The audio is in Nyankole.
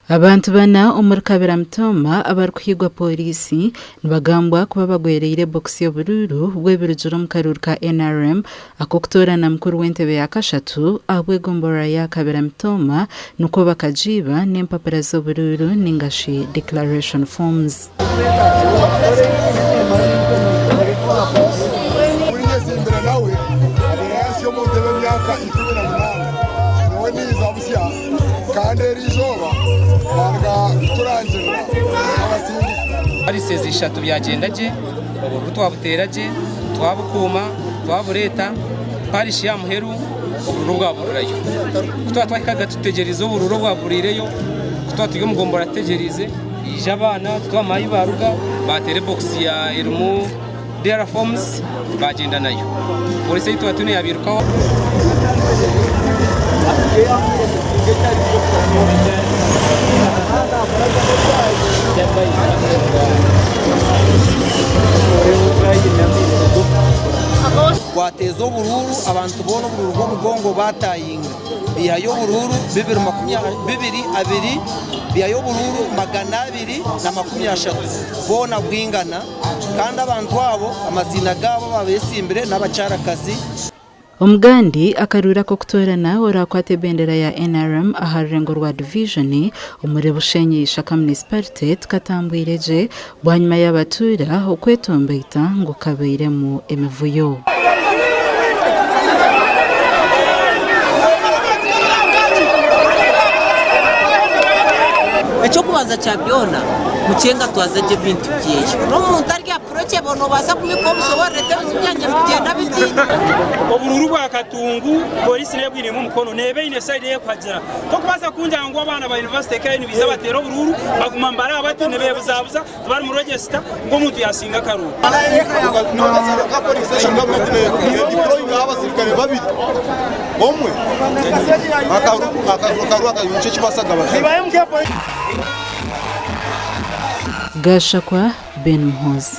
Abantu bana omuri Kabira Mitooma abarikuhigwa Pooriisi nibagambwa kuba bagwereire ebokisi y'oburuuru bw'ebirugire omu karuuru ka NRM ak'okutoorana mukuru w'entebe ya kashatu ahabw'egomborora ya Kabira Mitooma nikwo bakagiiba n'empapura z'oburuuru ningashi declaration forms. Orinyetsimbire nawe abeire ahansi y'omu ntebe emyaka 18. Nyowe ninza busya kandi eri izooba baaruga kuturangirira nk'abasinguzi. Parisezi ishatu byagyenda gye, obururu twabuteera gye, twabukuuma, twabureeta, parishi y'aha muheru obururu bwaburirayo. Ku twaba twahikaga tutegyereize obururu obwaburiireyo, ku twaba turi omu gombora tutegyereize, Haija abaana titwamanya ahu baaruga baateera ebokisi erimu DR forms baagyenda nayo. Pooriisi ei twaba twine yaabiirukaho. Gwateeza oburuuru abantu boona oburuuru bw'omugongo baatayinga baihayo oburuuru bibiri abiri. Bihayo oburuuru 230 boona bwingana, kandi abantu abo amaziina gaabo ababetsimbire n'abakyarakazi. Omugandi akaruuru ak'okutoorana oraakwate ebendera ya nrm aha rurengo rwa divijoni omuri Bushenyi Ishaka Munisiparite tikatambwire gye bwanyima y'abatuura okwetomboita ngu kabairemu emivuyo. Eky'okubanza kya byona, Mukyenga atwaza gye ebintu byeye. N'omuntu ari approachable nobaasa kumwika omusobororete ebizibu byangye nibigyenda biti. Oburuuru bwa Katungu pooriisi neebwinemu omukono neeba eine sayidi ei erikuhagira. Tokubaasa kungira ngu abaana ba yunivasite ekaayo nibaija bateere oburuuru baguma nibareeba bati nibeebuzabuza tibari mu regisita ngu omuntu yaasinga akaruuru. Gashakwa Ben Muhoozi.